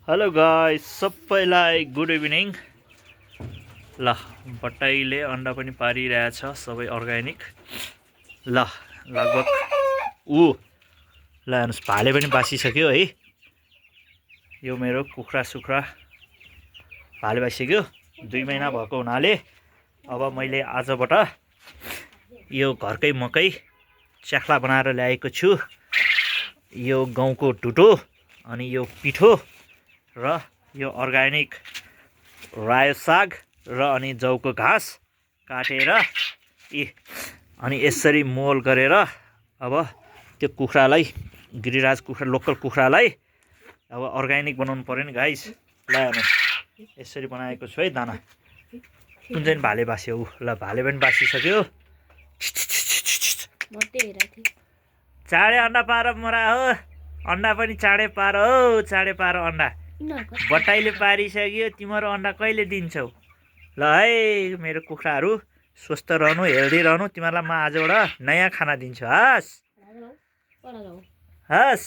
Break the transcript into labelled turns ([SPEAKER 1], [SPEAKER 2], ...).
[SPEAKER 1] Hello guys, सबैलाई good evening. ल बट्टाइले अन्डा पनि पारिरहेछ, सबै अर्ग्यानिक। ल लगभग ल हेर्नुहोस्, भाले पनि बासिसक्यो है। यो मेरो कुखुरा सुखुरा भाले बासिसक्यो। 2 महिना भएको हुनाले अब मैले आजबाट यो घरकै मकै च्याख्ला बनाएर ल्याएको छु। यो गहुँको ढुटो अनि यो पिठो र यो अर्ग्यानिक रायो साग र अनि जौको घाँस काटेर अनि यसरी मोल गरेर अब त्यो कुखुरालाई, गिरिराज कुखुरा, लोकल कुखुरालाई अब अर्ग्यानिक बनाउनु पर्यो नि गाइस। ल हेर्नुहोस्, यसरी बनाएको छु है दाना। कुन चाहिँ भाले बास्यो? ल भाले पनि बासिसक्यो। चाँडै अन्डा पार मोरा हो, अन्डा पनि चाँडै पार हो, चाँडै पार अन्डा। बट्टाइले पारिसक्यो, तिम्रो अन्डा कहिले दिन्छौ? ल है मेरो कुखुराहरू स्वस्थ रहनु, हेल्दी रहनु। तिमीहरूलाई म आजबाट नयाँ खाना दिन्छु। हस् हस्।